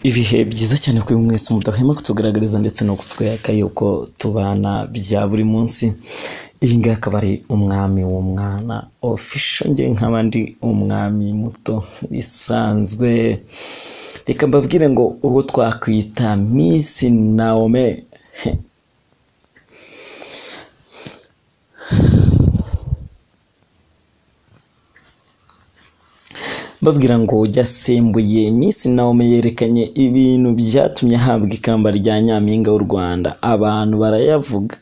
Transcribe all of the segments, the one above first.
Ibihe byiza cyane kuri mwese mudahwema kutugaragariza ndetse no kutwereka yuko tubana bya buri munsi. Iyi ngiyi akaba ari umwami w'umwana official, njye nkaba ndi umwami muto bisanzwe. Reka mbabwire ngo uwo twakwita Miss Naome babwira ngo yasembuye. Miss Naome yerekanye ibintu byatumye ahabwa ikamba rya Nyampinga w'u Rwanda, abantu barayavuga.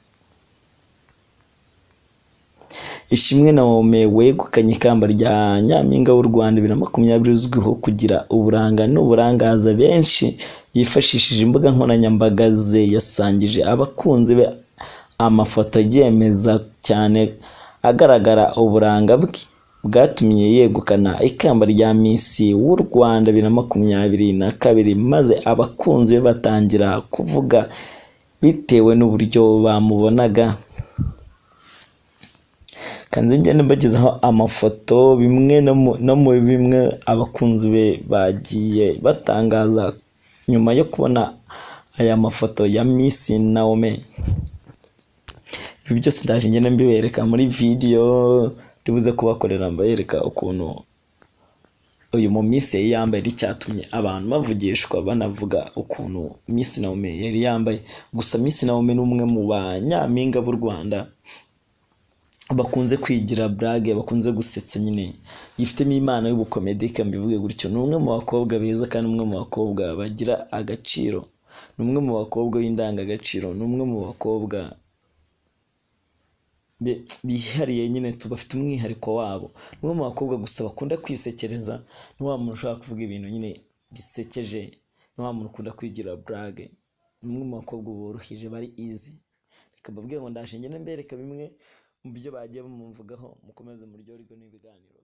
Ishimwe Naome wegukanye ikamba rya Nyampinga w'u Rwanda 2020, uzwiho kugira uburanga n'uburangaza benshi, yifashishije imbuga nkoranyambaga ze yasangije abakunzi be amafoto yemeza cyane agaragara uburanga bwe bwatumye yegukana ikamba rya Miss w'u Rwanda 2022, maze abakunzi be batangira kuvuga bitewe n'uburyo bamubonaga. Kandi njye mbagezaho amafoto bimwe no muri bimwe abakunzi be bagiye batangaza nyuma yo kubona aya mafoto ya Miss Naome. Ibi byose ndaje ngenda mbibereka muri video ndibuze kubakorera, mbayereka ukuntu uyu mu Miss yari yambaye, icyatumye abantu bavugishwa banavuga ukuntu Miss Naome yari yambaye. Gusa Miss Naome ni umwe mu banyampinga b'u Rwanda bakunze kwigira blague, bakunze gusetsa nyine, yifitemo impano y'ubukomedi, mbivuge gutyo. Ni umwe mu bakobwa beza kandi umwe mu bakobwa bagira agaciro, ni umwe mu bakobwa b'indangagaciro, ni umwe mu bakobwa bihariye nyine, tubafite umwihariko wabo. Ni umwe mu bakobwa gusa bakunda kwisekereza, ni wa muntu ushobora kuvuga ibintu nyine bisekeje, ni wa muntu ukunda kwigira blague, ni umwe mu bakobwa boroheje bari easy. Reka mbabwire ngo ndaje ngende mbereka bimwe mu byo bagiye bamumvugaho, mukomeze muryoherwe n'ibiganiro.